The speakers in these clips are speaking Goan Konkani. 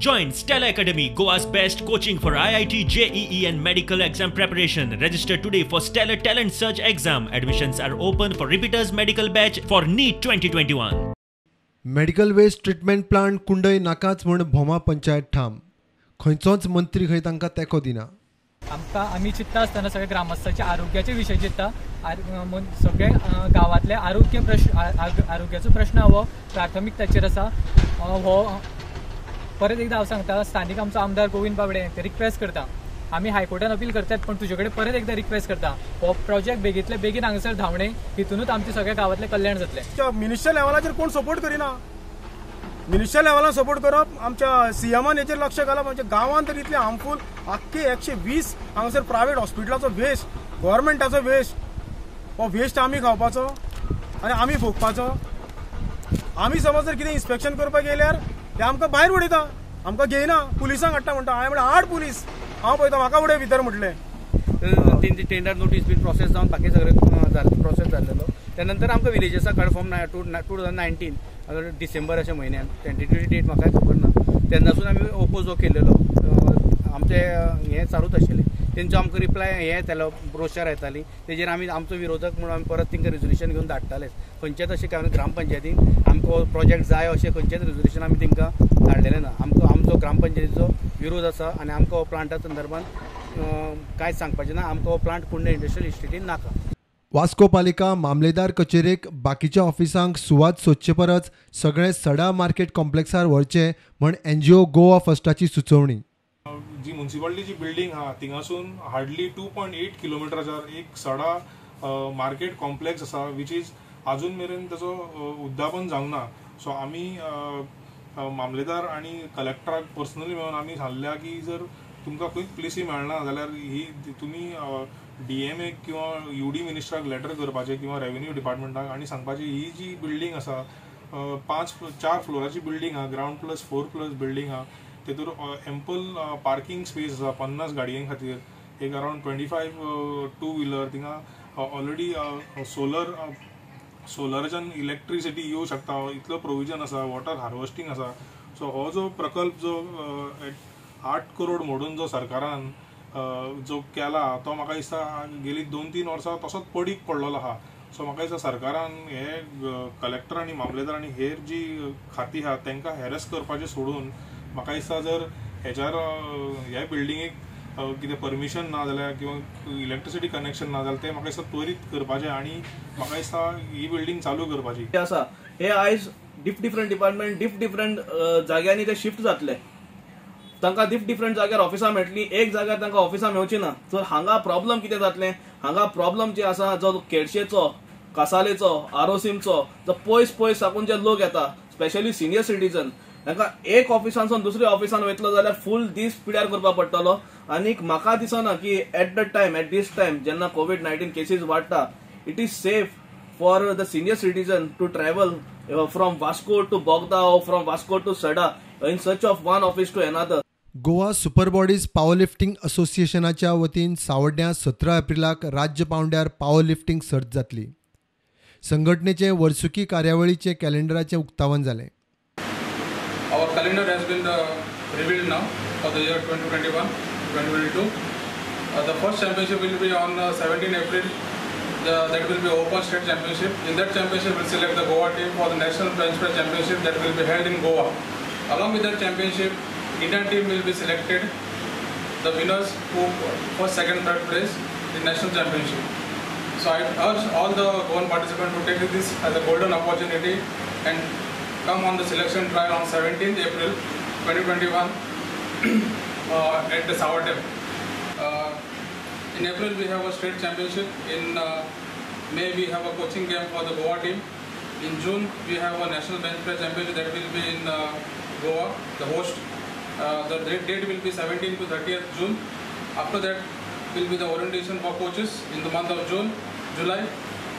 Join Stellar Academy, Goa's best coaching for IIT, JEE and medical exam preparation. Register today for Stellar Talent Search exam. Admissions are open for repeaters medical batch for NEET 2021. Medical waste treatment plant Kundai नाकाच म्हूण भोमा पंचायत ठाम. खंयचोच मंत्री खंय तांकां तेंको दिना. आमकां आमी चिंत्ता आसतना सगळे ग्रामस्थाच्या आरोग्याचे विशय चिंत्ता. सगळे गांवांतले आरोग्य प्रश्न, आरोग्याचो प्रश्न हो प्राथमिकताचेर आसा. हो परत एकदा हांव सांगता, स्थानीक आमचो आमदार गोविंद बावडे रिक्वेस्ट करता, आमी हायकोर्टान अपील करतात, पण तुजे कडेन परत एकदा रिक्वेस्ट करता, हो प्रोजेक्ट बेगींतले बेगीन हांगासर धांवणे, हितूनच आमचें सगळ्या गांवांतलें कल्याण जातलें. मिनिस्टर लेवलाचेर कोण सपोर्ट करिना. मिनिस्टर लेवलान सपोर्ट करप, आमच्या सीएमान हेचेर लक्ष घालप. आमच्या गांवांत तर इतलें हार्मफूल, आख्खे 120 हांगासर प्रायवेट हॉस्पिटलाचो वेस्ट, गव्हर्मेंटाचो वेस्ट, हो वेस्ट आमी खावपाचो आनी आमी भोगपाचो. आमी समज जर कितें इन्स्पेक्शन करपाक गेल्यार ते आमकां भायर उडयता, आमकां घेयना, पुलिसांक हाडटा म्हणटा. हांवें म्हणलें 8 पुलीस, हांव पळयता म्हाका उडय भितर म्हटलें. तेंची टेंडर नोटीस बीन प्रोसेस जावन बाकी सगळें प्रोसेस जाल्लेलो. त्या नंतर आमकां विलेजसा कार्ड फॉर्म 2019 डिसेंबर अशा म्हयन्यान, टेंटेटिव डेट म्हाका खबर ना, तेन्नासून आमी ओपोज हो केलेलो. आमचें हें चालूच आशिल्लें. तेंचो आमकां रिप्लाय हें येतालो, ब्रोशर येताली, तेजेर आमी आमचो विरोधक म्हणून आमी परत तेंकां रेजोल्युशन घेवन धाडटाले. खंयचेच अशें कारण ग्रामपंचायतीन आमकां प्रोजेक्ट जाय अशें खंयचेच रेजोल्युशन आमी तेंकां धाडलेलें ना. आमकां आमचो ग्रामपंचायतीचो विरोध आसा आनी आमकां हो प्लांटा संदर्भान कांयच सांगपाचें ना. आमकां हो प्लांट कुंडय इंडस्ट्रियल इस्टेटीन नाका. वास्को पालिका मामलेदार कचेरेक बाकीच्या ऑफिसांक सुवात सोदचे परस सगळे सडा मार्केट कॉम्प्लेक्सार व्हरचे म्हण एनजीओ गोवा फर्स्टाची सुचोवणी. जी म्युन्सिपालिटीची बिल्डींग आहा थिंगासून हार्डली 2.8 किलोमिटराचेर एक सडा मार्केट कॉम्प्लेक्स आसा, which is आजून मेरेन ताचो उद्यापन जावंक ना. सो आमी मामलेदार आनी कलेक्टराक पर्सनली मेळून आमी सांगल्या की जर तुमकां खंयच प्लेसी मेळना जाल्यार ही तुमी डीएमए किंवा यूडी मिनिस्टराक लेटर करपाचें किंवा रेवेन्यू डिपार्टमेंटाक आनी सांगपाचें ही जी बिल्डींग आसा 5-4 फ्लोराची बिल्डींग आहा, ग्रावंड प्लस 4 प्लस बिल्डींग आहा, तेतूर एम्पल पार्किंग स्पेस आसा 50 गाडयां खातीर, एक अरावंड 25 टू व्हिलर. थिंगा ऑलरेडी सोलराच्यान इलेक्ट्रिसिटी येवं शकता, इतलो प्रोविजन आसा, वॉटर हार्वेस्टिंग आसा. सो हो जो प्रकल्प जो 8 करोड मोडून जो सरकारान जो केला तो म्हाका दिसता गेली 2-3 वर्सां तसोच पडीक पडलेलो आहा. सो म्हाका दिसता सरकारान हे कलेक्टर आनी मामलेदार आनी हेर जी खाती आहा तांकां हॅरस करपाचें सोडून म्हाका दिसता जर हेच्यार ह्या बिल्डिंगेक कितें परमिशन ना जाल्यार किंवा इलेक्ट्रिसिटी कनेक्शन ना जाल्यार तें म्हाका दिसता त्वरीत करपाचें आनी म्हाका दिसता ही बिल्डींग चालू करपाची आसा. हे आयज डिफरंट डिपार्टमेंट डिफरंट जाग्यांनी ते शिफ्ट जातले. तांकां डिफरंट जाग्यार ऑफिसां मेळटली, एक जाग्यार तांकां ऑफिसां मेळची ना. तर हांगा प्रॉब्लम कितें जातलें, हांगा प्रॉब्लम जे आसा जो केळशेचो, कासालेचो, आरोसीमचो, जो पयस पयस साकून जे लोक येता, स्पेशली सिनियर सिटीजन, तांकां एक ऑफिसांसून दुसऱ्या ऑफिसान वयतलो जाल्यार फूल दीस पिड्यार करपाक पडटलो. आनीक म्हाका दिसना की at the time, at this time जेन्ना कोवीड-19 केसीस वाडटा, it is safe for the senior citizen to travel from Vasco to Bogda or from Vasco to Sada in search of one office to another. Goa super bodies power lifting असोसिएशनाच्या वतीन सावड्ड्यां 17 एप्रिलाक राज्य पावंड्यार पावर लिफ्टिंग सर्त जातली. संघटनेचे वर्सुकी कार्यावळीचे कॅलेंडराचें उक्तावण जालें. Our calendar has been revealed now for the year 2021-2022. The first championship will be on 17 April. That will be Open State Championship. In that championship, we will select the Goa team for the National Bench Press Championship that will be held in Goa. Along with that championship, Indian team will be selected, the winners who first, second, third place in National Championship. So I urge all the Goan participants to take this as a golden opportunity and come on the selection trial on 17th April 2021 at the Savordem. In April we have a state championship. In May we have a coaching camp for the Goa team. In June we have a national bench press championship that will be in Goa, the host. The date will be 17th to 30th June. After that will be the orientation for coaches in the month of June, July.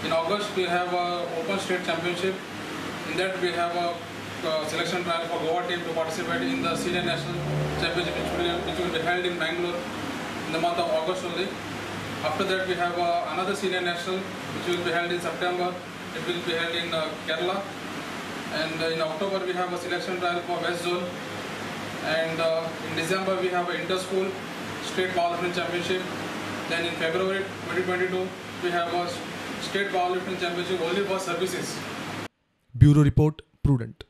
In August we have a open state championship. In that we have a selection trial for Goa team to participate in the senior national championship, which will be held in Bangalore in the month of August only. After that we have another senior national which will be held in September. It will be held in Kerala. And in October we have a selection trial for West Zone. And in December we have an inter-school state powerlifting championship. Then in February 2022 we have a state powerlifting championship only for services. Bureau Report, Prudent.